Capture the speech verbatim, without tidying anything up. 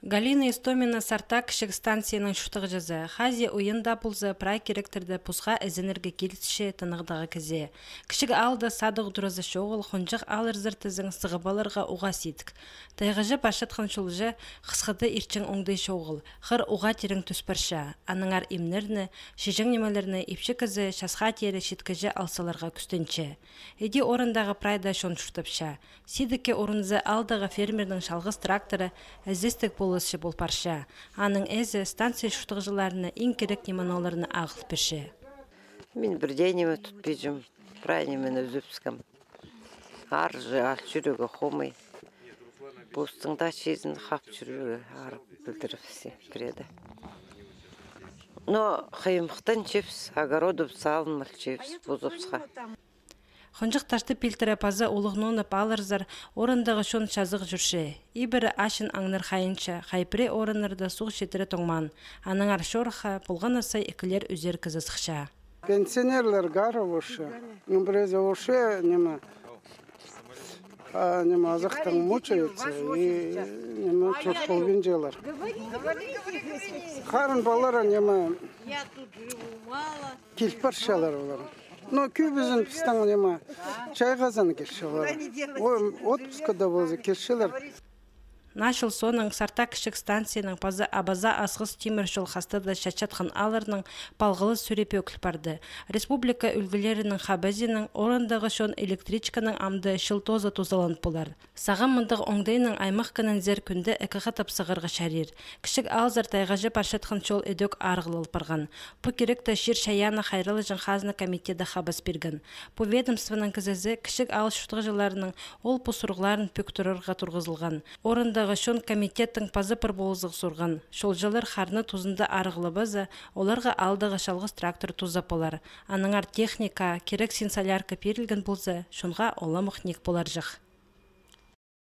Галина Истомина Сартак кічіг станцияның чуртағҷызы. Хазия уйанда полза, прай киректерде посха ізенерге килісче тынағдағы кізі. Кічіг аалда садығ туразы чоғыл, хонҷых аларзар тізең, сығып аларға уғаа сидік. Тайғаҷы парчатхан чолҷа хысхыда иртчең оңдай чоғыл, хыр уғаа тирең тӱс парча. Аннаңар имнерні, чиҷең нимелерні ипчі кізі часха теере читкеҷе ал саларға кӱстенче. Іди орындағы прай даа чон чуртапча. Сидікке орынза аалдағы фермернің чалғыс тракторы ізестіг полысча пол парча. Аның ээзі станция чуртағҷыларына иң кирек нимені оларны ағыл пирче. Мин пір дее ниме тутпинчам, прай нимені ӱзіпскем. Арҷы ал чӱрерге хомай. Постың даа чизін хап чӱрерге арығ пілдірібіс пірееде. Но хыйымыхтанчабыс, огородыбыс алынмалчабыс позыбысха. Хонҷых тартып пилтіре паза улуғ ноонып аларзар, орындағы чон чазағ чӧрче. Ибіре ачын аңнар хайынча, хай пірее орыннарда суғ читіре тоңмаан. Аннаңар чорыхха полған на сай ікілер ӱзер кізі сыхча. Пенсионерлер ары орча. Ну, пірее орча, ниме, а, ниме, азахтаң мучаются и, ниме, чуртап полбинчалар. Харын палалар, ниме, киліп парчалар олар. Но кӧбізін пістің, ниме, чайғызын килчелер. Ой, отпускада полза килчелер. Наа чыл соонаң Сартак кічіг станцияның паза Абаза — Асхыс тимір чол хастада чатчатхан аалларның палғалыс сӱрии пӧгіл парды. Республика ӱлгӱлерінің хабазиинаң орындағы чон электричканың амды чыл тооза тузаланып полар. Сағам мындағ оңдайнаң аймах кінінзер кӱнде ікі хатап сығарға чарир. Кічіг аалзар тайғаҷы парчатхан чол ідӧк арығлал парған. Пу киректе чир-чайааннаң хайраллаҷаң хазна комитеті хабас пирген. Пу ведомствоның кізізі кічіг аал чуртағҷыларының ол пу сурығларын пӧк турарға турғызылған. Орындағы чон комитеттің паза пір полызығ сурған. Чолҷылар харны тузында арығлабаза, оларға аалдағы чалғыс трактор тузап полар. Аннаңар техника, кирексін солярка пирілген полза, чонға оламох ниик поларҷых.